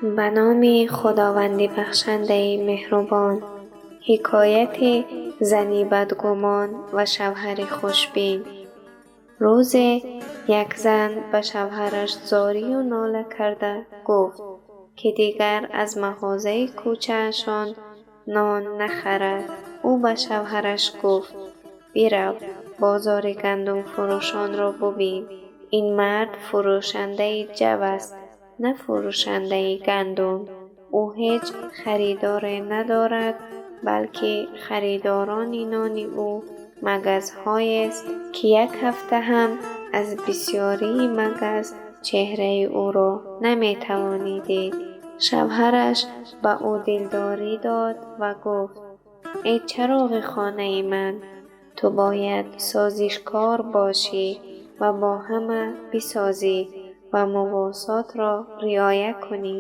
Ба номи Худованди бахшандаи меҳрубон. Ҳикояти зани бадгумон ва шавҳари хушбин. Рӯзе як зан ба шавҳараш зорию нола карда гуфт, ки дигар аз мағозаи кӯчаашон нон нахарад. Ӯ ба шавҳараш гуфт: бирав, бозори гандумфурӯшонро бубин. Ин мард фурӯшандаи ҷав аст, на фурӯшандаи гандум. Ӯ ҳеҷ харидоре надорад, балки харидорони нони ӯ магазҳоест, ки як ҳафта ҳам аз бисёрии магаз чеҳраи ӯро наметавонӣ дид. Шавҳараш ба ӯ дилдорӣ дод ва гуфт: эй чароғи хонаи ман, ту бояд созишкор бошӣ ва бо ҳама бисозӣ ва мувосотро риоя кунӣ.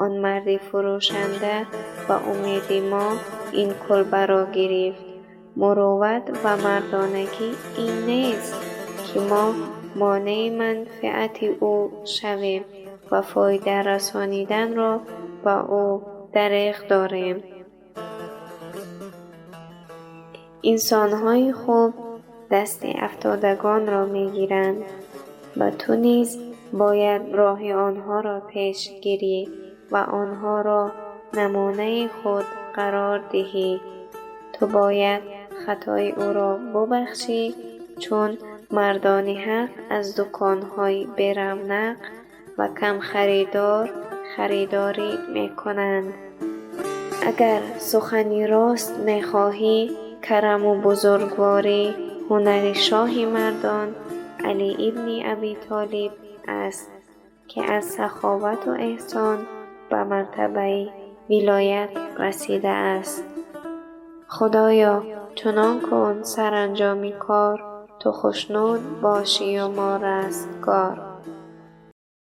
Он марди фурӯшанда ба умеди мо ин кулбаро гирифт. Мурувват ва мардонагӣ ин нест, ки мо монеи манфиати ӯ шавем ва фоида расониданро ба ӯ дареғ дорем. Инсонҳои хуб дасти афтодагонро мегиранд ва ту низ бояд роҳи онҳоро пеш гирӣ ва онҳоро намунаи худ қарор диҳӣ. Ту бояд хатои ӯро бубахшӣ, чун мардони ҳақ аз дуконҳои беравнақ ва камхаридор харидорӣ мекунанд. Агар сухани рост мехоҳӣ, караму бузургворӣ ҳунари шоҳи мардон Алӣ ибни Абӣ Толиб аст, ки аз саховату эҳсон ба мартабаи вилоят расидааст. Худоё, чунон кун саранҷоми кор, ту хушнуд бошию мо растгор.